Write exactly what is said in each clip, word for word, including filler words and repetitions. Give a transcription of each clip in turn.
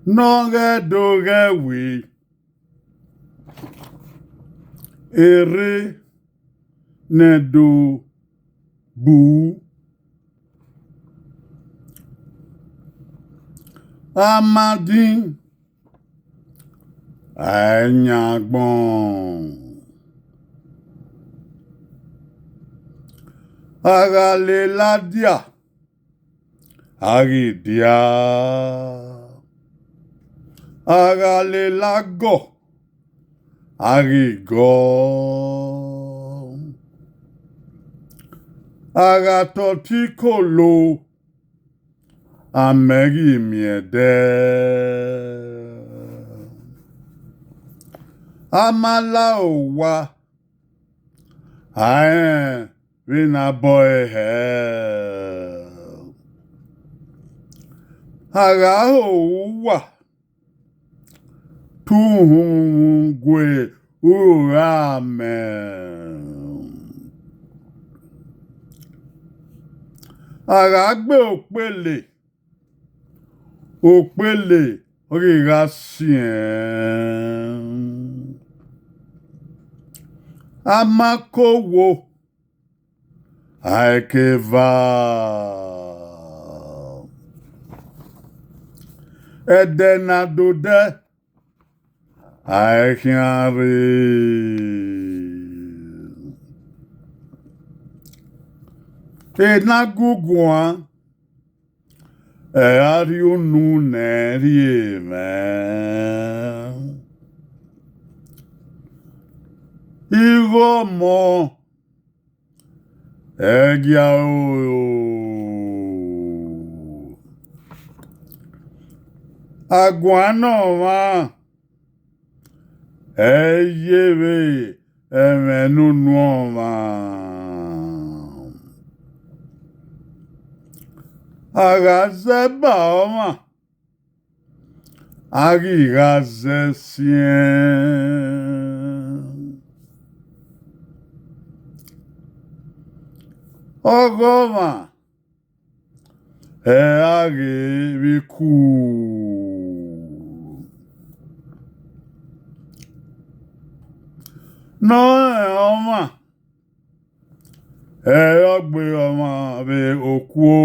Ne ọ ghẹ do ghẹ we, erre ne do bu. A ma din, a i yan agbọn. A gha lele adia, a ghi dia. A gha lele agọ, a ghi gọ. A gha tọ ọtẹn ikolo, amẹ ghi miẹn ẹdẹ. A ma la owa, a rẹn vbene a bọ ẹre hẹ. A gha ho uwa, te uhunmwu gue uro amẹ. A gha gbe okpele, okpele ọ ghi gha siẹn. A ma ke owo, a i ke eva. Ẹdẹ ne a do dẹ, a i khian rre. Ena guguan, ẹ i ra rhie unu ne ẹ i rhie mwẹ. Igho ọmọ, ẹ i gia ro. Aguan ne ọmwa, ẹ i ye vbe ẹmwẹ ne unu ọmwa. A gha zẹ ba ọmwa, a ghi gha zẹ siẹn. Ọghọmwa, ẹ i ra ghe vbe iku. Ne ọ rẹn ọmwa, ẹ i re ọgbe ọmwa vbe okuo.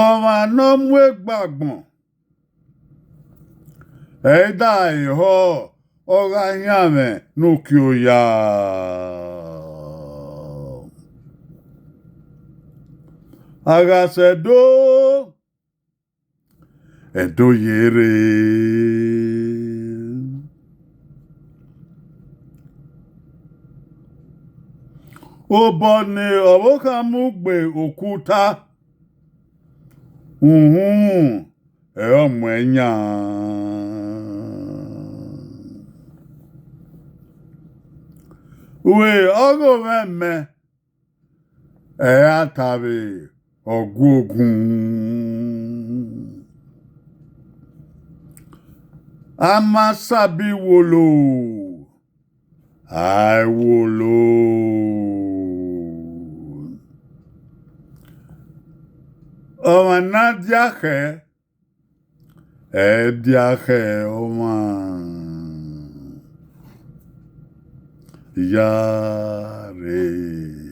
Ọmwa ne ọ mu egbe agbọn, ẹ i da ehọ, ọ gha yan mwẹ ne uki oya. A gha sẹ Ẹdo, Ẹdo ye rre. Obọ ne ọvbokhan mu gbe okuta, uhunmwu ẹ i re ọ muẹn yan. Vbe ọghomwẹ mẹ, ẹ i ra ta vbe ọguogun. A ma sabi wolo, a i wolo. Ọmwa ne a dia khẹ, ẹ i dia khẹ ọmwa. Ya rre.